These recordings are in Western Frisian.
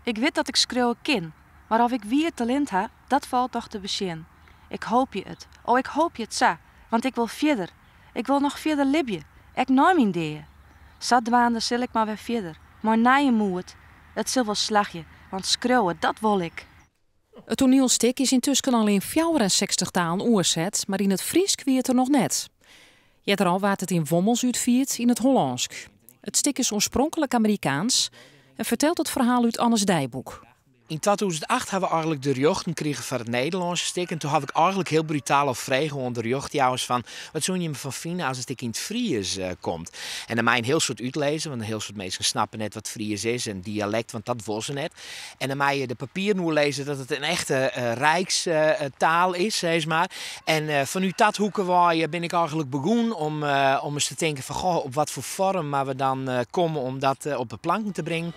Ik wit dat ik skriuwe kin, mar of ik wier talint ha, dat falt noch te besjen. Ik hoopje it, o ik hoopje it sa, want ik wol fierder. Ik wol noch fierder libje, ek nei myn dea. Sadwaande sil ik mar wer fierder, mei nije moed. It sil wol slagje, want skriuwe, dat wol ik. It toanielstik is yntusken al yn 64 talen oerset, mar yn it Frysk wie it der noch net. Earder al waard it yn Wommels útfierd yn it Hollânsk. It stik is oarspronklik Amerikaans en fertelt it ferhaal út Anne's deiboek. Yn 2008 ha we eigenlik de rjochten krigen foar it Nederlânske stik. En toen haw ik eigenlik hiel brutaal al frege oan de rjochtjouwers fan, wat soene jimme fan fine as it ek yn it Fries komt? En dan mei in hiel soad útlizze, want in hiel soad minsken snappe net wat Fries is en dialekt, want dat wol se net. En dan mei je de papieren oerlizze dat it in echte rijkstaal is, sis mar. En fanút dat hoeke wei bin ik eigenlik begûn om ris te tinken fan, goh, op wat foar foarm moatte we dan komme om dat op de planken te bringen.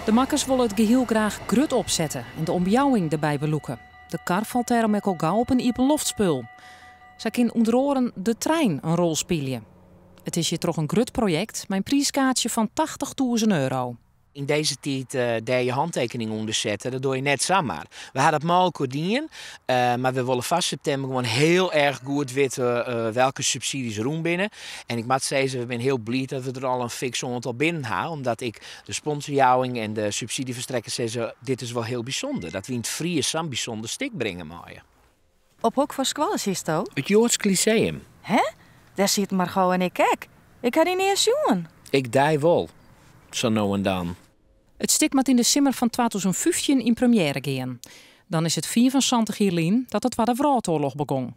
De makkers wolle it gehiel graach grut opsette en de omjouwing derby belûke. De kar falt dêrom ek al gau op in iepenloftspul. Sa kin ûnder oaren de trein in rol spylje. It is hjirtroch in grut projekt mei in priiskaartsje fan 80.000 euro. Yn dizze tiid dêr je hantekening ûnder sette, dat doar je net samar. We ha dat mei-elkoar dien, mar we wolle foar septimber gewoan hiel erch goed witte welke subsidies rûn binne. En ik moat sizze, we binne hiel bliid dat we der al in fiks oantal binnen ha, omdat ek de sponsorjouwing en de subsidieferstrekkers sizze, dit is wol hiel bysûnder, dat we yn it Fries sa'n bysûnder stik bringe meie. Op hokfoar skoalle sitsto? It Joadsk Lyceum. Hè? Dêr sieten Margot en ik ek. Ik ha dy nea sjoen. Ik dy wol, sa no en dan. It stik moat yn de simmer fan 2015 yn premjêre gean. Dan is it 75 jier lyn dat de Twadde Wrâldoarloch begong.